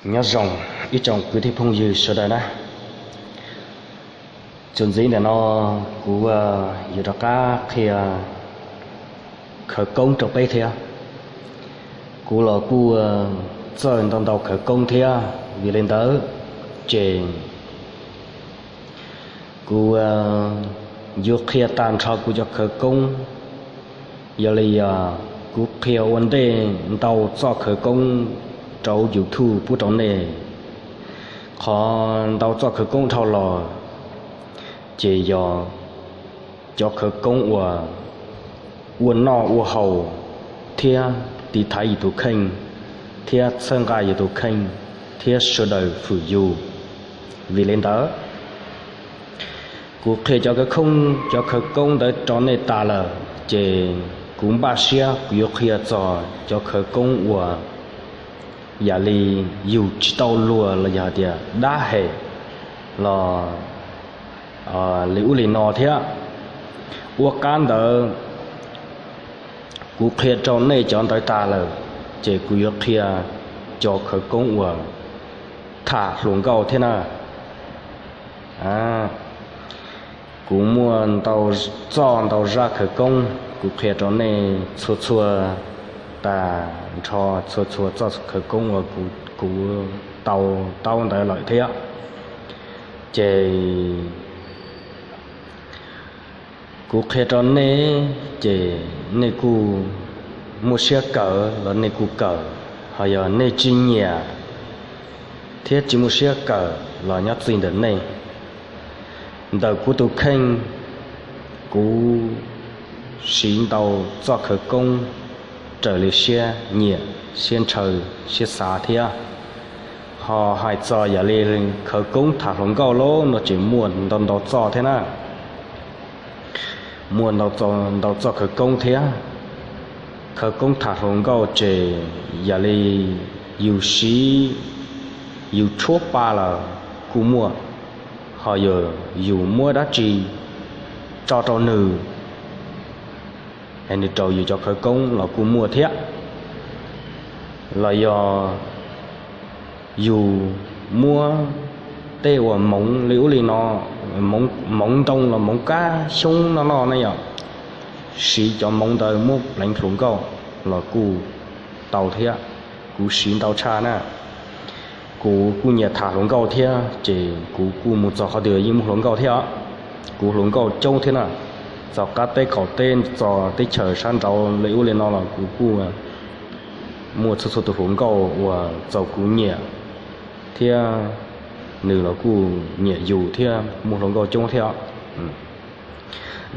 Nyob zoo ib tsoom kwv tij phooj ywg sawv daws na. Txuas ntxiv ntawm no kuv yuav rov qab qhia khawv koob rau peb thiab. Kuv los kuj txawj ntau ntau khawv koob thiab, vim li ntawd ces kuv yuav qhia tag nrho kuv cov khawv koob. Yog li kuv qhia ua ntej ntau txoj khawv koob rau YouTube pub rau nej. Qhov ntau txoj khawv koob dhau los ces yog cov khawv koob uas ua noj ua haus thiab tiv thaiv yus tus kheej thiab txhawb nqa yus tus kheej thiab sawv daws fwm yus. Vim li ntawd kuv qhia cov khawv koob, cov khawv koob ntawd rau nej tas lawm ces kuv npaj siab kuv yuav qhia txog cov khawv koob uas yam li yus tsis tau luag los yog hais tias dab hem los li ub li no thiab. Ua qab ntawd kuv qhia rau nej cov ntawd tas lawm ces kuv yuav qhia cov khawv koob uas tham hluas nkauj thiab na. Kuv muaj ntau txoj ntau zaj khawv koob, kuv qhia rau nej txhua txhua tas nrho txhua txhua txoj khawv koob uas kuv tau taub ntawd lawm thiab. Ces kuv qhia rau nej ces nej kuj muaj siab kawm los nej kuj kawm, ho yog nej tsis nyiam thiab tsis muaj siab kawm los nyob txij ntawm nej. Ntawm kuv tus kheej, kuv siv ntau txoj khawv koob raws li siab nyiam, siab ntshaw, siab xav thiab. Ho hais txog yam li khawv koob tham hluas nkauj los no ces muaj ntau ntau txoj thiab na. Muaj ntau txoj khawv koob thiab. Khawv koob tham hluas nkauj ces yam li yus siv, yus tshuab pa lawm kuj muaj, ho yog yus muab dab tsi tso rau nws, nws rau yus cov khawv koob los kuj muaj thiab. Los yog yus muab tej uas moov li ub li no, moov ntoo los moov kab xyoob noj noj ne yom, siv cov moov ntawd muab pleev hluas nkauj los kuj tau thiab. Kuv siv ntau tshaj na. Kuv kuj nyiam tham hluas nkauj thiab ces kuv kuj mus txog qhov twg yeej muaj hluas nkauj thiab. Kuv hluas nkauj coob thiab na. Txog qab teb qaum teb, txog teb chaws sab nraud li ub li no los kuv kuj muaj txhua txhua tus hluas nkauj uas txaus kuv nyiam thiab nws los kuj nyiam yus thiab muaj hluas nkauj coob thiab.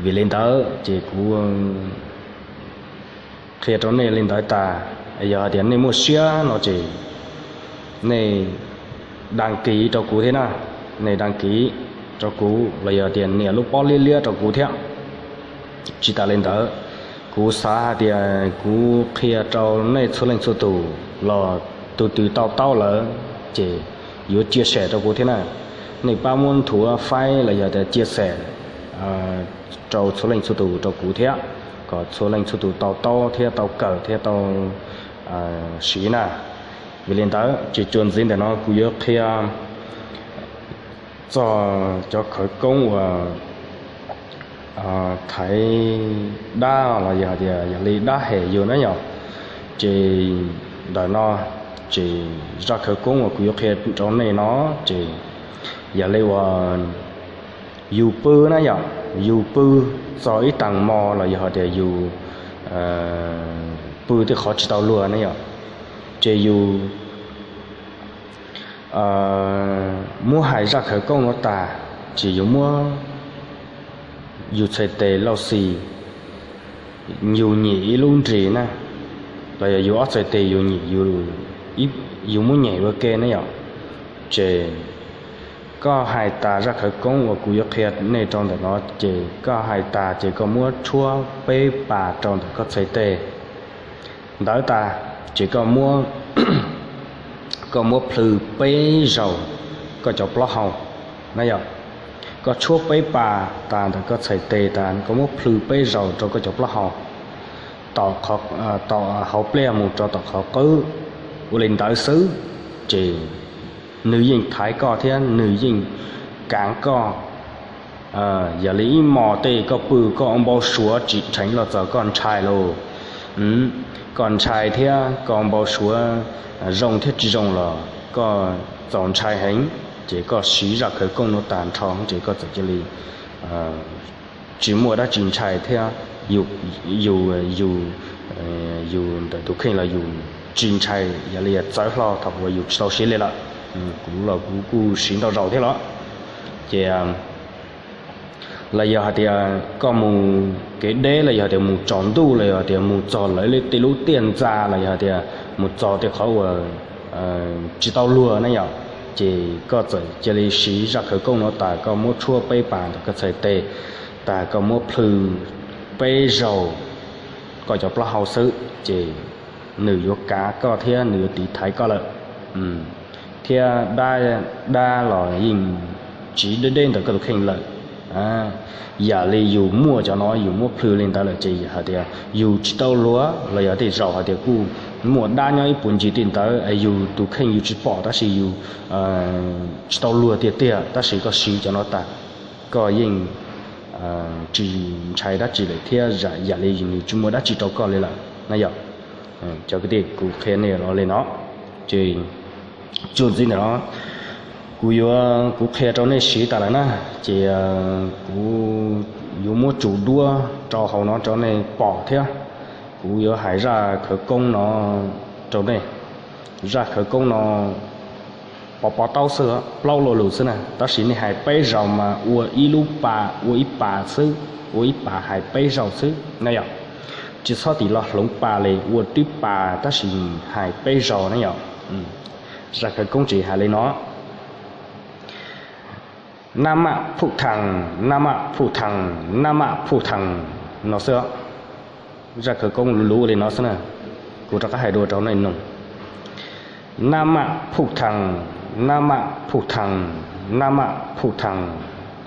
Vim li ntawd ces kuv qhia rau nej li ntawd tas. Yog hais tias nej muaj siab no ces nej dag kis rau kuv thiab na. Nej dag kis rau kuv los yog tias nias lub pob liab liab rau kuv thiab. Tsis tas li ntawd, kuv xav hais tias kuv qhia rau nej txhua leej txhua tus los tus twg tau taub lawm ces yuav cia xem rau kuv thiab na. Nej pab muab nthuav faib los yog tias cia xem rau txhua leej txhua tus rau kuv thiab, kom txhua leej txhua tus tau taub thiab tau kawm thiab tau siv na. Vim li ntawd ces txuas ntxiv ntawm no kuv yuav qhia txog cov khawv koob uas thaiv dab los yog tias yog li dab hem yus na yom. Ces ntawm no ces zaj khawv koob uas kuv yuav qhia rau nej no ces yog li uas yus pw na yom, yus pw txog ib tag hmo los yog tias yus pw tej qhov tsis tau luag ne yom, ces yus muab hais zaj khawv koob no tas, ces yus muab yus txhais tes lauj xis, yus nyem ib lub nris na, los yog yus ob txhais tes yus nyem, yus muab nyem ua ke ne yom. Ces koj hais tas zaj khawv koob uas kuv yuav qhia nej rau ntawm no, ces koj hais tas ces koj muab tshuab peb pas rau ntawm koj txhais tes. Ntawd tas, ces koj muab plhws peb zaug koj cov plaub hau na yom. Koj tshuab peb pas tas ntawm koj txhais tes tas, koj muab plhws peb zaug rau koj cov plaub hau, tom hauv pliaj mus rau tom qhov qwb, ua li ntawd xwb. ces nws yeej thaiv koj thiab nws yeej kaav koj. Yog li ib hmos tej koj pw koj ua npau suav tsis dheev los txog koj ntshai lauj. Koj ntshai thiab koj npau suav zoo thiab tsis zoo los koj txaus ntshai heev, ces koj siv zaj khawv koob no tag nrho ces koj txawm cia li tsis muaj dab tsi ntshai thiab. Yus, yus, yus ntawm tus kheej los yus tsis ntshai, yog li txawv hlo thaum uas yus tsis tau siv li lawm. Kuv los kuv kuj siv ntau zaus thiab los. Ces los yog hais tias koj mus kev deb los yog tias mus tsaus ntuj los yog tias mus txog lawv tej lub tiaj ntxa los yog tias mus txog tej qhov uas tsis tau luag na yom, ces koj txawm cia li siv zaj khawv koob no tas koj muab tshuab peb pas ntawm koj txhais tes, tas koj muab plhws peb zaug koj cov plaub hau xwb ces nws yuav kav koj thiab nws yuav tiv thaiv koj lawm. Thiab dab, dab los yeej tsiv deb deb ntawm koj tus kheej lawm. Yam li yus muaj cov no yus muab plhws li ntawd lawm ces hais tias yus tsis tau luag los yog tej zaum hais tias kuj muaj dab nyob ib puag ncig tej ntawd es yus tus kheej yus tsis pom tab sis yus tsis tau luag tiag tiag tab sis koj siv cov no tas koj yeej tsis ntshai dab tsi lawm thiab yam li nws tsis muaj dab tsi rau koj li lawm na yom. Cov kwv tij, kuv qhia nej los li no, ces txuas ntxiv ntawm no kuv yuav, kuv qhia rau nej siv tas lawm na, ces kuv yuav muab tsus duab rau hauv no rau nej pom thiab. Kuv yuav hais zaj khawv koob no rau nej. Zaj khawv koob no pov pov taub xwb, plaub lo lus xwb na, tab sis nej hais peb zaus mas ua ib lub pas, ua ib pas xwb, ua ib pas hais peb zaus xwb na yom. Tsis txhob tim los hloov pas li, ua twb pas tab sis hais peb zaus na yom. Zaj khawv koob tsis hais li no. Nab maj phuj thaas, nab maj phuj thaas, nab maj phuj thaas no xwb. Zaj khawv koob luv li no xwb na, kuv rov qab hais dua rau nej mloog. Nab maj phuj thaas, nab maj phuj thaas, nab maj phuj thaas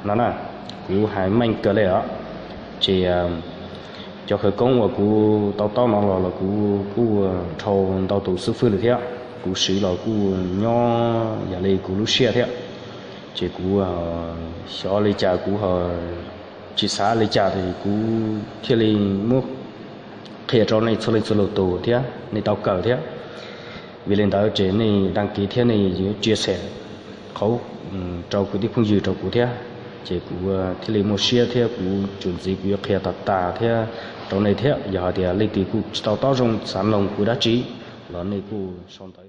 no na. Kuv hais meej kawg li os. Ces cov khawv koob uas kuv tau taub no los los kuv kuj dhau ntau tus xib fwb li thiab, kuv siv los kuj nyob yam li kuv lub siab thiab. Ces kuv xyov li cas kuv ho tsis xav li cas ces kuv thiaj li muab qhia rau nej txhua leej txhua tus thiab nej tau kawm thiab. Vim li ntawd ces nej đăng ký thiab nej yuav chia sẻ qhov rau kwv tij phooj ywg rau kuv thiab. Ces kuv thiaj li muaj siab thiab kuv txuas ntxiv kuv yuav qhia tas tas thiab rau nej thiab. Yog hais tias leej twg kuj tsis tau taub zoo xav noog kuv dab tsi los nej kuj sau ntawv